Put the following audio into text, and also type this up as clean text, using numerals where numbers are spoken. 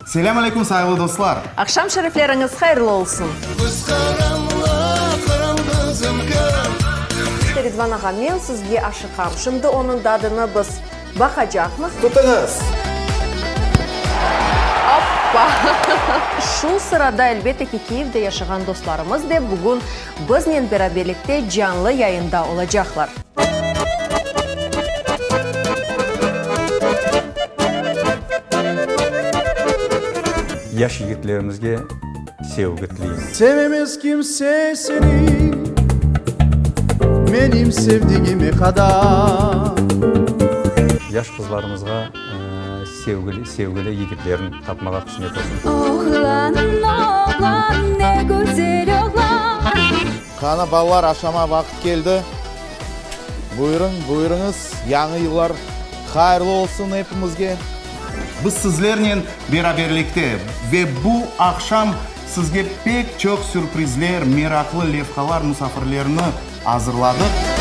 Selâm aleyküm, sayğılı dostlar! Aqşam şerifleriñiz hayırlı olsun! Biz Qırımlı, Qırım bizimki. İşte, Ridvan ağa, men sizge aşıqam. Şimdi onıñ dadını biz baqacaqmız. Tutıñız! Oppa! Şu sırada, elbette ki, Kiyevde yaşağan dostlarımız de bugün biznen beraberlikte canlı yayında olacaqlar. Yaş yigitlerimizge sevgi tileyim. Sevemez kimse seni menim sevdigime qadar. Yaş qızlarımızğa sevgili, sevgili yigitlerin tapmağa qısmet olsun. Oğlan, oğlan, ne güzel oğlan. Qana, balalar, aşama vaqıt keldi. Buyurıñ, buyurıñız, Yañı yıllar hayırlı olsun epimizge! Biz sizlernen beraberlikte ve bu aqşam sizge pek çoq sürprizler, meraqlı levhalar, musafirlerni azırladıq.